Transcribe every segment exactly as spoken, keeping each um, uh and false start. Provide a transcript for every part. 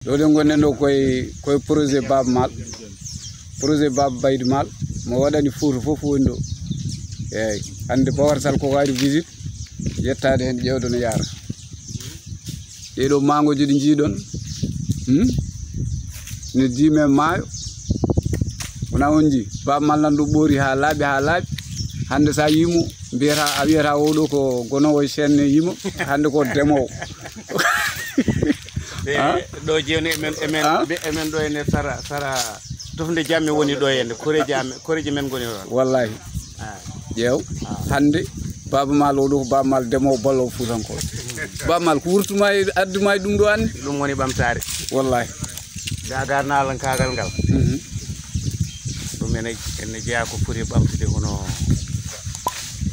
Ɗo ɗen gonɗen ɗo koye, koye projet Baaba Maal. Projet Baaba Baydi Maal, mo waɗani Fuuta fof woni ɗo. Eyyi, hannde Bawar Sall ko waɗi visite, yettaade heen, ƴeewde no yaara. Ɗee ɗoo maangooji ɗi njiiɗon, hmm? Ne diime maayo. Wona on njii, Baaba Maal nan ɗo ɓoori haa laaɓi, haa laaɓi. Hannde so a yii mo, mbiyata, a wiyata oo ɗoo ko gonoowo e chaîne yimo, hannde ko demoowo. Ɓe ɗo jeewni emen, emen, ɓe emen ɗo ene sara, sara tufnde jamme woni ɗo henne, koreeji amen, koreeji men ngoni ɗon. Wallahi. Ah. Ƴeew, hannde Baaba Maal oo ɗoo ko Baaba Maal demoowo ballo Fuutankooɓe. Baaba Maal ko wurtuma e, adduma e ɗum ɗo anne. Ɗum woni ɓamtaare. Wallahi. Gaagaa naalankaagal ngal. Mhm. Ɗum ene, ene jeyaa ko foti ɓamtude hono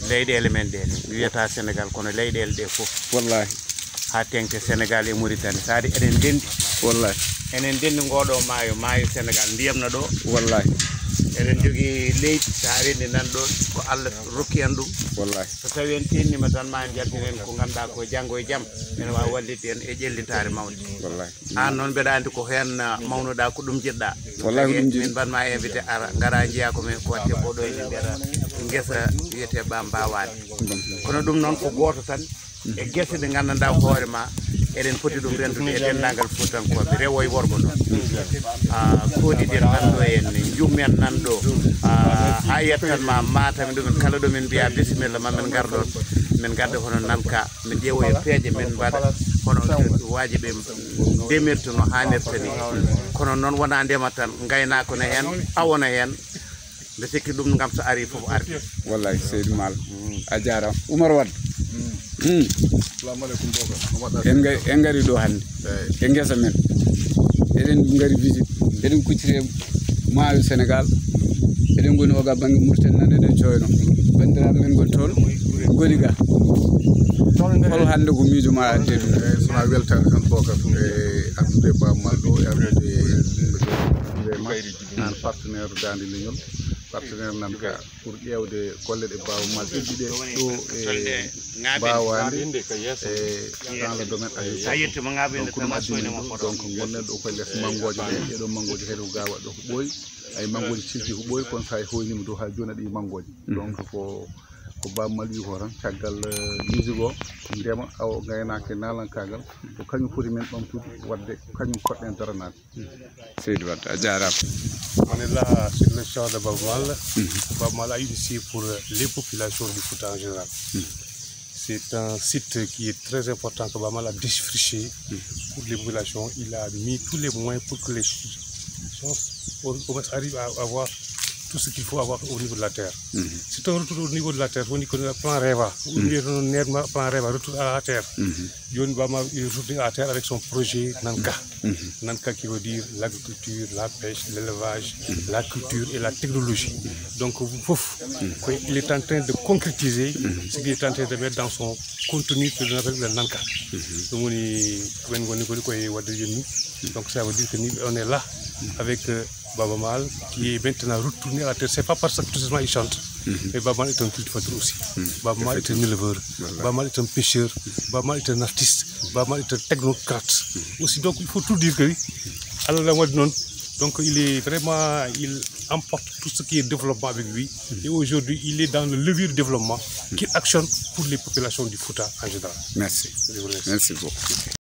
leyɗeele men ɗe. Mi wiyata Senegal, kono leyɗeele ɗe fof. Wallahi. Haa teeŋti Senegal e Mauritanie. Saade eɗen ndenndi. Wallahi. Eɗen ndenndi ngooɗoo maayo, maayo Senegal, ndiyam na ɗo. Wallahi. Eɗen njogii leydi, so a renndi nan ɗo, ko Allah rokki en ɗum. Wallahi. So tawii en teeŋtiima tan, ma en njaltin heen ko ngannduɗaa ko janngo e jam, ene waawi wallitde en e ƴellitaare mawnde. Wallahi. Aan noon mbeɗa anndi ko heen, ah, mawnuɗaa, ko ɗum njiɗɗaa. Wallahi ko ɗum njiɗmi. Min mbaɗ ma invité, ara, ngara njiya ko min, ko watte ko ɗo ene mbiyata ngesa wiyetee Ba Mbawaane. Kono ɗum noon ko gooto tan e gese ɗe nganndanɗaa hoore ma eɗen poti ɗum rendude e denndaangal Fuutankooɓe, rewo e worgo noon. Ah, koɗiɗen nan ɗo en, jummen nan ɗo. Ah, haa yettan ma Matam ɗumen, kala ɗo min mbiya bisimilla ma min ngar ɗoon. Min ngadda hono Nanka, min ƴeewoya peeje, min mbaɗa hono waaji ɓe ndemirta no haanirta ni. Kono noon wonaa ndema tan, ngaynaaka ne heen, awo ne heen. Mbe sikki ɗum ngam so arii fof ardi. Wallahi, Seydi Maal. A jaaraama. Umar Wade. Hmm. Salamu aleykum, Bocar. No mbaɗɗaa? En nga-, en ngari ɗo hannde. Eey. E ngesa men. Eɗen ngari visite. Eɗen kucciti e maayo Senegal. Eɗen ngoni oga bannge Mauritanie nan eɗen coyno. Banndiraaɓe men ngoni toon. Ngoni ga. Hol hannde ko miijo ma adde ɗum? Eey, so a weltaani tan, Bocar, e ardude Baaba Maal ɗo, e ardude, e ardude ma. Aan partenaire Daande Leñol, partenaire Nanka, pour ƴeewde golle ɗe Baaba Maal eggi ɗe ɗo e Mbawaande, e dans le domaine agricole. Donc, ko ɗum addi min ɗo. Donc, ngonɗen ɗo koye les manngooje ɗe, ɗee ɗoo manngooje kadi ko ga waɗɗo ko ɓooyi. Ay, manngooje cilti ko ɓooyi, kono so a hoyniima dow haa jooni aɗa yiya manngooje. Donc, ko, ko Baaba Maal wi ko tan, caggal, eh, musique o, ndema, awo, ngaynaaka e naalankaagal, ko kañum foti men ɓamtude, waɗde ko kañum poɗɗen daranaade. Seydi Wade, a jaaraama. On est là sur le champ de Baaba Maal. Mhm. Baaba Maal a initié pour, euh, les populations du Fouta en général. Mhm. C'est un site qui est très important que Baaba Maal a défriché, mhm, pour les populations. Il a mis tous les moyens pour que les gens au, au moins arrivent à avoir tout ce qu'il faut avoir au niveau de la terre. Mhm. C'est un retour au niveau de la terre, on dit que le plan REVA, ou, mhm, bien, le plan REVA, retour à la terre. Mhm. Jooni Baaba Maal, il retourne à la terre avec son projet Nanka. Mhm. Nanka qui veut dire l'agriculture, la pêche, l'élevage, mhm, la culture et la technologie. Donc, fof, mhm, ko il est en train de concrétiser, mhm, ce qu'il est en train de mettre dans son contenu que l'on appelle le Nanka. Mhm. Ɗum woni ko ɓen ngoni kadi koye waɗde jooni. Donc, ça veut dire que ni, on est là avec, euh, Baaba Maal, qui est maintenant retourné à la terre. C'est pas par ça que tout simplement il chante, mhm, mais Baaba Maal est un cultivateur aussi. Mhm. Baaba Maal est un, effectivement, éleveur. Voilà. Baaba Maal est un pêcheur. Baaba Maal est un artiste. Baaba Maal est un technocrate. Mhm. Aussi, donc, il faut tout dire que oui, Allah la waɗi noon. Donc, il est vraiment, il emporte tout ce qui est développement avec lui. Mhm. Et aujourd'hui, il est dans le levier de développement, mhm, qu'il actionne pour les populations du Fouta en général. Merci. Je vous remercie. Merci beaucoup.